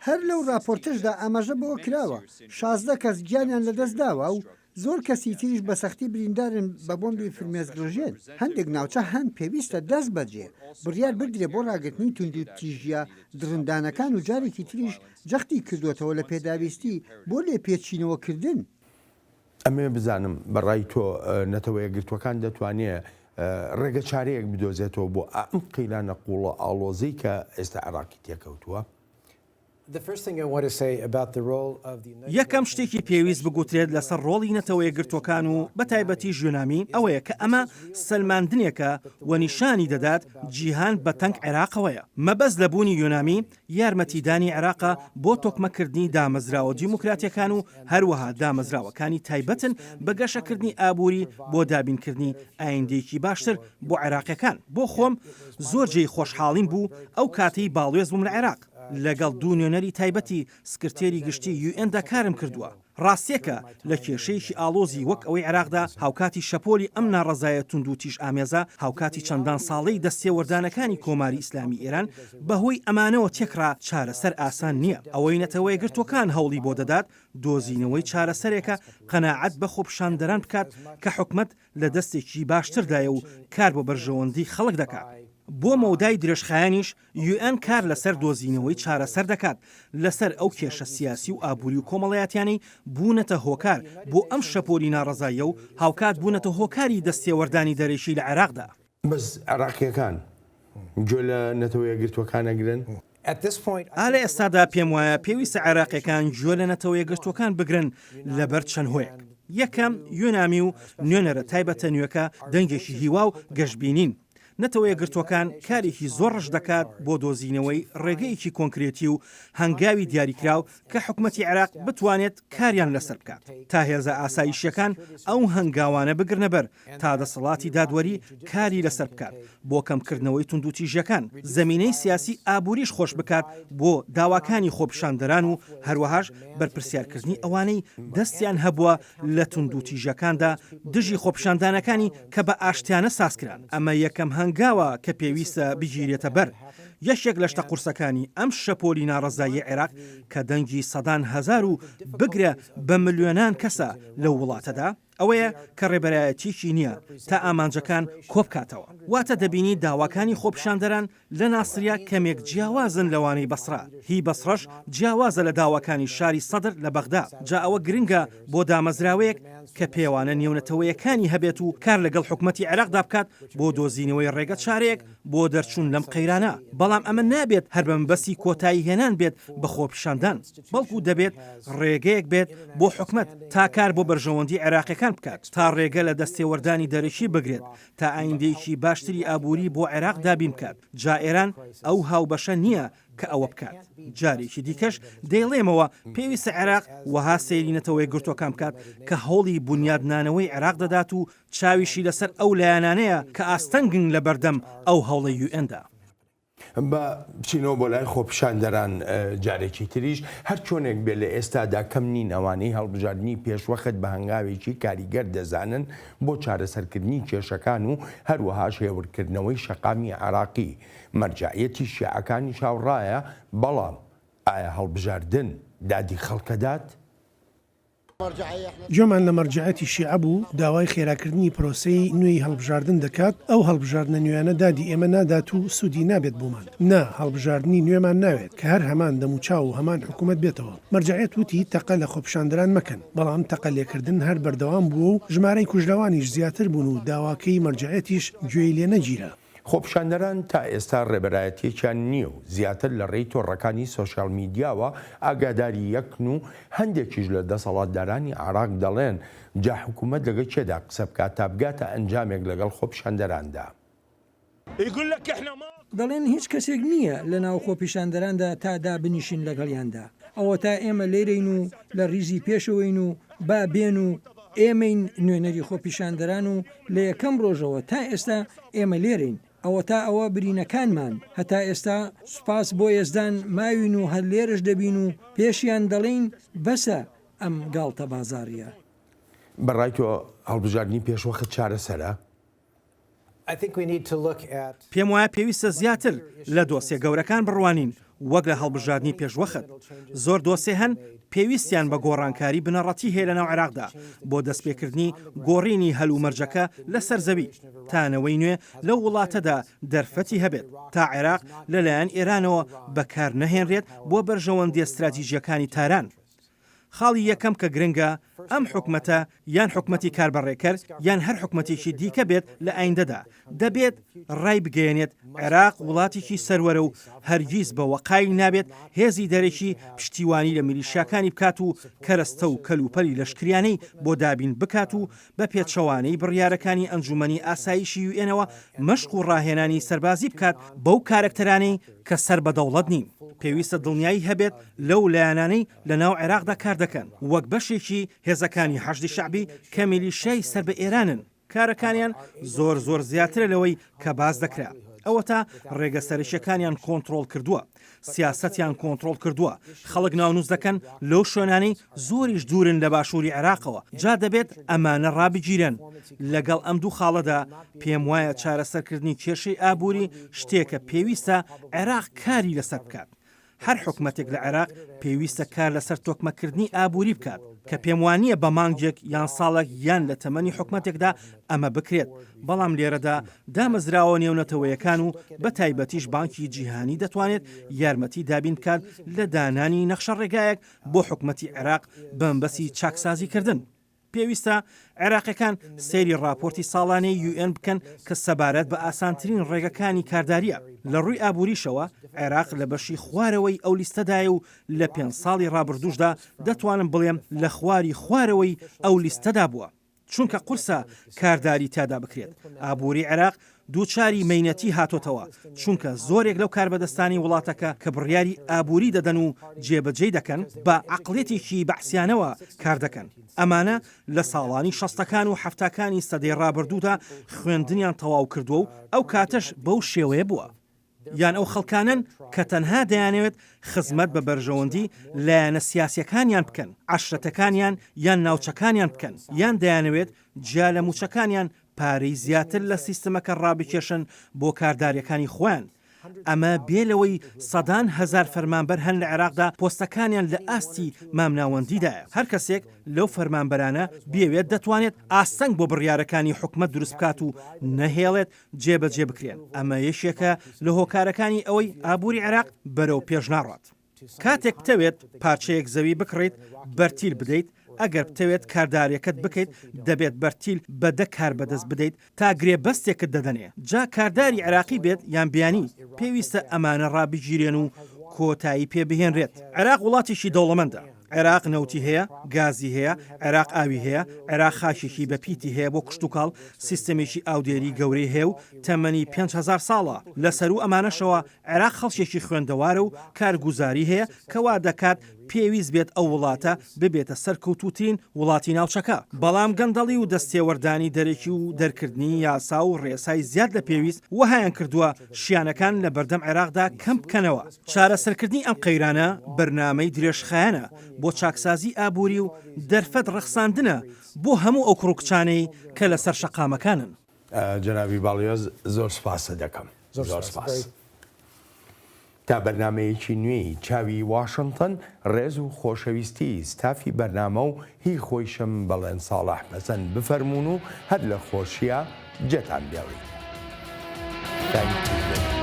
هەر لەو راپۆرتەشدا ئاماژە بەوە کراوە، 16 کەس گیانیان لەدەستداوە و زۆر کەسی تریش بە سەختی بریندارن بە بۆمبی فرمێسکڕژێن، هەندێک ناوچە هەن پێویستە دەستبەجێ بڕیار بدرێ بۆ ڕاگرتنی توندوتیژییە دڕندانەکان و جارێکی تریش جەختی کردۆتەوە لە پێداویستی بۆ لێپێچینەوە کردن. ئەمەوێ بزانم بە ڕای تۆ نەتەوەیەکگرتووەکان دەتوانێ ڕێگە چارەیەک بدۆزێتەوە بۆ ئەم قەیرانە قووڵە ئاڵۆزەی کە ئێستا عێراقی تێکەوتووە؟ یەکەم شتێکی پێویست بگوترێت لەسەر ڕۆڵی نەتەوەیەکگرتووەکان و بەتایبەتیش یونامی ئەوەیە کە ئەمە سەلماندنێکە و نیشانی دەدات جیهان بە تەنگ عێراقەوەیە. مەبەست لە بوونی یونامی یارمەتیدانی عێراقە بۆ تۆکمەکردنی دامەزراوە دیموکراتیەکان و هەروەها دامەزراوەکانی تایبەتن بە گەشەکردنی ئابووری بۆ دابینکردنی ئایندەیەکی باشتر بۆ عێراقیەکان. بۆ خۆم زۆر جێی خۆشحاڵیم بوو ئەو کاتەی باڵوێز بووم لە عێراق. لەگەڵ دوو نوێنەری تایبەتی سکرتێری گشتی یو ئێن دا کارم کردووە. ڕاستییەکە لە کێشەیەکی ئاڵۆزی وەک ئەوەی عێراقدا هاوکاتی شەپۆلی ئەم ناڕەزایە توندوتیژئامێزە هاوکاتی چەندان ساڵەی دەستێوەردانەکانی کۆماری ئیسلامی ئێران بەهۆی ئەمانەوە تێکڕا چارەسەر ئاسان نییە. ئەوەی نەتەوەیەکگرتووەکان هەوڵی بۆ دەدات دۆزینەوەی چارەسەرێکە قەناعەت بە خۆپیشاندەران بکات کە حکومەت لە دەستێکی باشتردایە و کار بۆ بەرژەوەندی خەڵک دەکات. بۆ مەودای درێژخایەنیش یوئێن کار لەسەر دۆزینەوەی چارەسەر دەکات لەسەر ئەو کێشە سیاسی و ئابووری و کۆمەڵایەتیانەی بوونەتە هۆکار بۆ ئەم شەپۆلی ناڕەزاییە و هاوکات بوونەتە هۆکاری دەستێوەردانی دەرەکی لە عێراقدا. بەس عێراقییەکان گوێ لە نەتەوە یەکگرتووەکان ئەگرن؟ ئا لە ئێستادا پێم وایە پێویستە عێراقییەکان گوێ لە نەتەوە یەکگرتووەکان بگرن لەبەر چەند هۆیەک. یەکەم، یۆنامی و نوێنەرە تایبەتە نوێکە دەنگێکی هیوا و گەشبینین. نەتەوە یەکگرتووەکان کارێکی زۆر ڕژد دەکات بۆ دۆزینەوەی ڕێگەیەکی کۆنکرێتی و هەنگاوی دیاریکراو کە حکومەتی عێراق بتوانێت کاریان لەسەر بکات تا هێزە ئاسایشییەکان ئەو هەنگاوانە بگرنەبەر تا دەسەڵاتی دادوەری کاری لەسەر بکات بۆ کەمکردنەوەی توندوتیژیەکان، زەمینەی سیاسی ئابوریش خۆش بکات بۆ داواکانی خۆپیشاندەران و هەروەهاش بەرپرسیارکردنی ئەوانەی دەستیان هەبووە لە توندوتیژیەکاندا دژی خۆپیشاندانەکانی کە بە ئاشتیانە سازکران. ئەمە یەکەم هەنگاوە کە پێویستە بگیرێتە بەر. یەکێک لە شتە قورسەکانی ئەم شەپۆلی ناڕەزاییە عێراق کە دەنگی سەدان هەزار و بگرە بە ملیۆنان کەسە لەو وڵاتەدا، ئەوەیە کە ڕێبەرایەتیەکی نیە تا ئامانجەکان کۆبکاتەوە. واتە دەبینی داواکانی خۆپیشاندەران لە ناسریە کەمێک جیاوازن لەوانەی بەسڕە، هی بەسڕەش جیاوازە لە داواکانی شاری سەدر لە بەغدا، جا ئەوە گرنگە بۆ دامەزراوەیەک. کە پێوانە نێونەتەوەیەکانی هەبێت و کار لەگەڵ حکومەتی عێراقدا بکات بۆ دۆزینەوەی ڕێگە چارەیەک بۆ دەرچوون لەم قەیرانە، بەڵام ئەمە نابێت هەر بە مەبەستی کۆتایی هێنان بێت بە خۆپیشاندان، بەڵکو دەبێت ڕێگەیەک بێت بۆ حکومەت تا کار بۆ بەرژەوەندی عێراقیەکان بکات، تا ڕێگە لە دەستێوەردانی دەرەکی بگرێت، تا ئایندەیەکی باشتری ئابووری بۆ عێراق دابین بکات، جا ئێران ئەو هاوبەشە نییە کە ئەوە بکات. جارێکی دیکەش دەیڵێمەوە پێویستە عێراق وەها سەیری نەتەوەیەکگرتووەکان بکات کە هەوڵی بونیادنانەوەی عێراق دەدات و چاویشی لەسەر ئەو لایەنانەیە کە ئاستەنگن لەبەردەم ئەو هەوڵەی یوئێندا. با بچینەوە بۆ لای خۆپیشاندەران جارێکی تریش، هەر چۆنێک بێت لە ئێستادا کەم نین ئەوانەی هەڵبژاردنی پێشوەخت بە هەنگاوێکی کاریگەر دەزانن بۆ چارەسەرکردنی کێشەکان و هەروەهاش هێورکردنەوەی شەقامی عێراقی، مەرجەعیەتی شیعەکانیش هاوڕایە، بەڵام ئایا هەڵبژاردن دادی خەڵکەدات؟ گوێمان لە مەرجەعیەتی شیعە بوو داوای خێراکردنی پرۆسەی نوێی هەڵبژاردن دەکات، ئەو هەڵبژاردنە نوێیانە دادی ئێمە نادات و سوودی نابێت بۆمان. نا، هەڵبژاردنی نوێمان ناوێت، کە هەر هەمان دەموچاو و هەمان حکومەت بێتەوە. مەرجەعیەت وتی تەقە لە خۆپیشاندەران مەکەن، بەڵام تەقە لێکردن هەر بەردەوام بووە و ژمارەی کوژراوانیش زیاتر بوون و داواکەی مەرجەعیەتیش گوێی لێ نەگیرا. خۆپیشاندەران تا ئێستا ڕێبەرایەتیەکیان نییە و زیاتر لە ڕێی تۆڕەکانی سۆشیال میدیاوە ئاگاداری یەکن و هەندێکیش لە دەسەڵاتدارانی عێراق دەڵێن جا حکومەت لەگەڵ کێدا قسە بکات تا بگاتە ئەنجامێک لەگەڵ خۆپیشاندەراندا. دەڵێن هیچ کەسێک نییە لە ناو خۆپیشاندەراندا تا دابنیشین لەگەڵیاندا، ئەوەتا ئێمە لێرەین و لە ڕیزی پێشەوەین و با بێن و ئێمەین نوێنەری خۆپیشاندەران و لە یەکەم ڕۆژەوە تا ئێستا ئێمە لێرەین، ئەوەتا ئەوە برینەکانمان، هەتا ئێستا سوپاس بۆ یەزدان ماوین و هەر لێرەش دەبین و پێشیان دەڵێین بەسە ئەم گاڵتە بازاڕییە. بە ڕای تۆ هەڵبژاردنی پێشوەخت چارەسەرە؟ پێم وایە پێویستە زیاتر لە دۆسیە گەورەکان بڕوانین وەک لە هەڵبژاردنی پێشوەخت. زۆر دۆسێ هەن پێویستیان بە گۆڕانکاری بنەڕەتی هەیە لەناو عێراقدا بۆ دەستپێکردنی گۆڕینی هەلومەرجەکە لەسەر زەوی تا نەوەی نوێ لەو وڵاتەدا دەرفەتی هەبێت تا عێراق لەلایەن ئێرانەوە بەکارنەهێنرێت بۆ بەرژەوەندیە ستراتیژییەکانی تاران. خاڵی یەکەم کە گرنگە، ئەم حکومەتە یان حکومەتی کاربەڕێکەر یان هەر حکومەتێکی دیکە بێت لە ئایندەدا، دەبێت ڕایبگەیەنێت عێراق وڵاتێکی سەروەرە و هەرگیز بەوە قایل نابێت هێزی دەرەکی پشتیوانی لە میلیشیاکانی بکات و کەرەستە و کەلوپەلی لەشکریانەی بۆ دابین بکات و بە پێچەوانەی بڕیارەکانی ئەنجومەنی ئاسایشی یوئێنەوە مەشق و ڕاهێنانی سەربازی بکات بەو کارەکتەرانەی کە سەر بە دەوڵەت نین. پێویستە دڵنیایی هەبێت لەو لایەنانەی لە ناو عێراقدا کار دەکەن وەک بەشێکی هێزەکانی حەشدی شەعبی کە میلیشیای سەر بە ئێرانن، کارەکانیان زۆر زۆر زیاترە لەوەی کە باس دەکرا. ئەوەتا ڕێگە سەرەکیەکانیان کۆنتڕۆڵ کردووە، سیاسەتیان کۆنتڕۆڵ کردووە، خەڵک ناونووس دەکەن لەو شوێنانەی زۆریش دوورن لە باشووری عێراقەوە، جا دەبێت ئەمانە ڕابگیرێن. لەگەڵ ئەم دوو خاڵەدا پێموایە چارەسەرکردنی کێشەی ئابووری شتێکە پێویستە عێراق کاری لەسەر بکات. هەر حکومەتێک لە عێراق پێویستە کار لەسەر تۆکمەکردنی ئابووری بکات، کە پێموانییە بە مانگێک یان ساڵێک یان لە تەمەنی حکومەتێکدا ئەمە بکرێت، بەڵام لێرەدا دامەزراوە نێونەتەوەیەکان و بە تایبەتیش بانکی جیهانی دەتوانێت یارمەتی دابین بکات لە دانانی نەخشەڕێگایەک بۆ حکومەتی عێراق بەمەبەستی چاکسازیکردن. پێویستە عێراقیەکان سەیری ڕاپۆرتی ساڵانەی یوئێن بکەن کە سەبارەت بە ئاسانترین ڕێگەکانی کاردارییە. لە ڕووی ئابووریشەوە عێراق لە بەشی خوارەوەی ئەو لیستەدایە و لە پێنج ساڵی ڕابردووشدا دەتوانم بڵێم لە خواری خوارەوەی ئەو لیستەدا بووە. چونکە قورسە کارداری تیادا بکرێت. ئابووری عێراق دووچاری مەینەتی هاتۆتەوە، چونکە زۆرێک لەو کاربەدەستانەی وڵاتەکە کە بڕیاری ئابووری دەدەن و جێبەجێی دەکەن، بە عەقڵیەتێکی بەعسیانەوە کاردەکەن. ئەمانە لە ساڵانی شەستەکان و حەفتاکانی سەدەی ڕابردوودا خوێندنیان تەواو کردووە و ئەو کاتەش بەو شێوەیە بووە. یان ئەو خەڵکانەن کە تەنها دەیانەوێت خزمەت بە بەرژەوەندی لایەنە سیاسیەکانیان بکەن، عەشرەتەکانیان یان ناوچەکانیان بکەن، یان دەیانەوێت جیا لە موچەکانیان پارەی زیاتر لە سیستمەکە ڕابکێشن بۆ کارداریەکانی خۆیان، ئەمە بێ لەوەی سەدان هەزار فەرمانبەر هەن لە عێراقدا پۆستەکانیان لە ئاستی مامناوەندیدایە، هەر کەسێک لەو فەرمانبەرانە بیەوێت دەتوانێت ئاستەنگ بۆ بڕیارەکانی حکومەت دروست بکات و نەهێڵێت جێبەجێ بکرێن، ئەمە یەکێکە لە هۆکارەکانی ئەوەی ئابووری عێراق بەرەو پێش ناڕوات. کاتێک بتەوێت پارچەیەک زەوی بکڕیت بەرتیل بدەیت، ئەگەر بتەوێت کاردارێکت بکەیت دەبێت بەرتیل بە دە کاربەدەست بدەیت تا گرێبەستێکت دەدەنێ، جا کارداری عێراقی بێت یان بیانی، پێویستە ئەمانە ڕابگیرێن و کۆتایی پێ بهێنرێت. عێراق وڵاتێکی دەوڵەمەندە، عێراق نەوتی هەیە، گازی هەیە، عێراق ئاوی هەیە، عێراق خاکێکی بەپیتی هەیە بۆ کشتوکاڵ، سیستەمێکی ئاودێری گەورەی هەیە و تەمەنی 5000 ساڵە، لە سەروو ئەمانەشەوە عێراق خەڵکێکی خوێندەوارە و کارگوزاری هەیە کە وا دەکات پێویست بێت ئەو وڵاتە ببێتە سەرکەوتووترین وڵاتی ناوچەکە، بەڵام گەندەڵی و دەستێوەردانی دەرەکی و دەرکردنی یاسا و ڕێسای زیاد لە پێویست وەهایان کردووە شیانەکان لە بەردەم عێراقدا کەم بکەنەوە. چارەسەرکردنی ئەم قەیرانە بەرنامەی درێژخایەنە بۆ چاکسازی ئابووری و دەرفەت ڕەخساندنە بۆ هەموو ئەو کوڕ و کچانەی کە لەسەر شەقامەکانن. جەنابی باڵیۆز زۆر سپاست دەکەم. زۆر سپاس. تا بەرنامەیەکی نوێی چاوی واشنتن ڕێز و خۆشەویستی ستافی بەرنامە و هی خۆیشم بەڵێن ساڵح پەسەند بفەرموون و هەر لە خۆشیا جێتان بێڵین. Thank you.